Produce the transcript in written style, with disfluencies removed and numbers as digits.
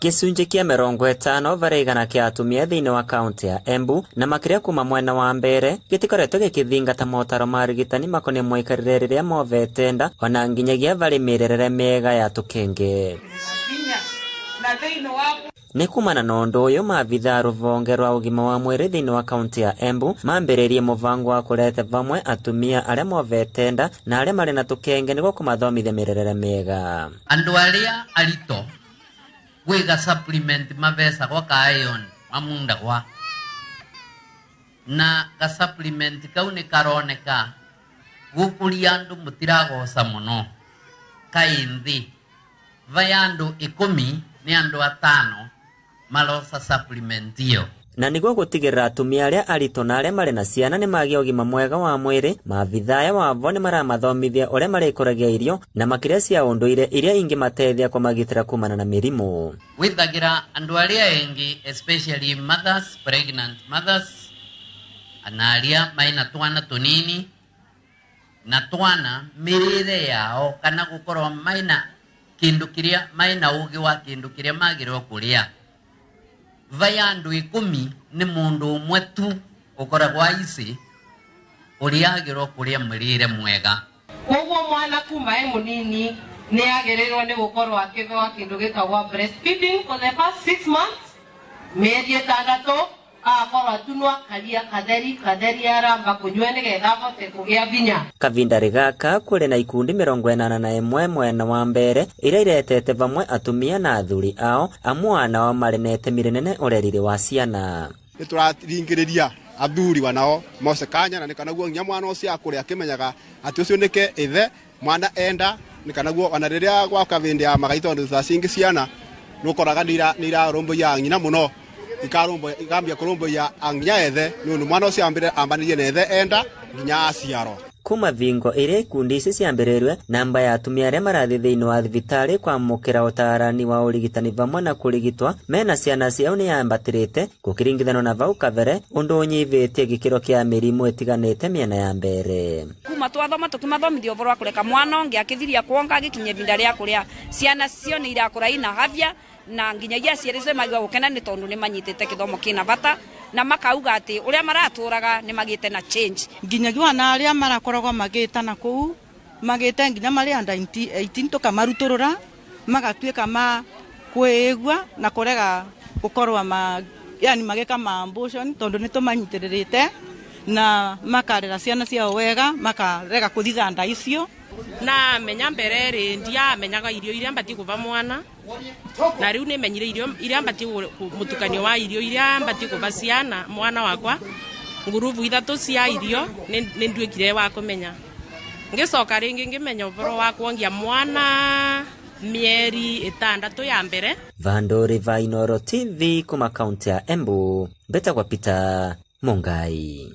Gĩcunjĩ kĩa 50 varĩ igana kĩa atumia thĩinĩ wa kaunti ya Embu na makĩria kuma mwena wa Mbeere gĩtikoretwo gĩkĩthingata motaro ma arigitani makoniĩ mwikarĩre rĩrĩa movete nda ona nginyagia varĩ mĩrerere mĩega ya tũkenge. Nĩ kumana na ũndũ ũyũ maabithaa rũvonge rwa ũgima wa mwĩrĩ thĩinĩ wa kaunti ya Embu mambĩrĩrie mũvango wa kũrete vamwe atumia arĩa movete nda na arĩa marĩ na tũkenge nĩguo kũmathomithia mĩrerere mĩega. Andu aria arito gwiga supplement mavesagwa ka iron mamundagwa na ga supplement kau ni karoneka gukuria andu mutiragoca muno kai nthi vaya andu 10 ni andu 5 maroca supplement iyo. Na nĩguo gũtigĩrĩra atumia arĩa aritũ na arĩa marĩ na ciana nĩ magĩa ũgima mwega wa mwĩrĩ, maabithaa aya wavo nĩ maramathomithia ũrĩa marĩkũragia irio na makĩria cia ũndũire iria ingĩmateithia kũmagitĩra kumana na mĩrimũ. Withagira andu aria engi especially mothers, pregnant mothers, na aria maina twana tunini na twana mirire yao kana gukorwo maina kindu kiria maina ugi wa kindu kiria magirwo kuria. Vaya andu 10 ni mundu umwe tu ukoragwo aici uria agirwo kuria mirire mwega. Koguo mwana kuma e munini ni agĩrĩirwo nĩ gũkorwo akĩheo kĩndũ gĩtagwo breastfeeding for the first 6 months, mĩeri 6 agakorwo atunwa karia katheri katheri aramba kũnyua nĩgetha ahote kũgĩa vinya. Kavindarĩ gaka kũrĩ na ikundi 81 mwena wa Mbeere iria iretete vamwe atumia na athuri ao amwe nao marĩ na itemi rĩnene ũreri-inĩ wa ciana. Nĩ tũraringĩrĩria athuri wanao mose kanya na nĩ kana guo nginya mwana ũcio akũre akĩmenyaga atĩ ũcio nĩke ithe mwana enda nĩ kana guo ona rĩrĩa gwaka vĩndĩ ya magai tondũ thaa cingĩ ciana nĩũkoraga nĩ irarũmbũiya ng'ina mũno ikambia kũrũmbũiya nginya ethe nĩ ũndũ mwana ũcio ambanĩrie na ethe enda nginya aciarwo. Kuma vingo iria ikundi ici ciambĩrĩirie, namba ya atumia arĩa marathiĩ thĩinĩ wa thibitarĩ kwamũkĩra ũtaarani wa ũrigitani vamwe na kũrigitwa mena ciana ciao nĩ yambatĩrĩte gũkĩringithanio na vau kabere, ũndũ ũnyivĩtie gĩkĩro kĩa mĩrimũ ĩtiganĩte mĩena ya Mbeere. Kuma twathoma tũkĩmathomithia ũhoro wa kũreka mwana ũngĩ akĩthiria kuonga agĩkinya ihinda rĩa kũrĩa, ciana cio nĩ irakũra ina afya na nginyagia aciari acio magĩrĩirwo gũkena nĩ tondũ nĩ manyitĩte gĩthomo kĩna bata na makauga atĩ ũrĩa maratũraga nĩ magĩte na change. Nginyagia ona arĩa marakoragwo magĩtana kũu magĩte nginya marĩ under 18 tũkamarutũrũra magatuĩka ma kwĩigua na kũrega gũkorwo ma, yani magĩka ma abortion tondũ nĩ tũmanyitĩrĩrĩte na makarera ciana ciao wega makarega kũthitha nda icio. Na menya mbere rĩ ndiamenyaga irio iria mbatiĩ kũva mwana na rĩu nĩmenyire irio iria mbatiĩ mũtukanio wa irio iria mbatiĩ kũva ciana mwana wakwa ngurubu 3 cia irio nĩ nduĩkire wa kũmenya. Ngĩcoka rĩngĩ ngĩmenya ũhoro wa kuongia mwana mĩeri 6 ya mbere. Vandori va Inooro TV kuma kaunti ya Embu, mbetagwa Peter Mungai.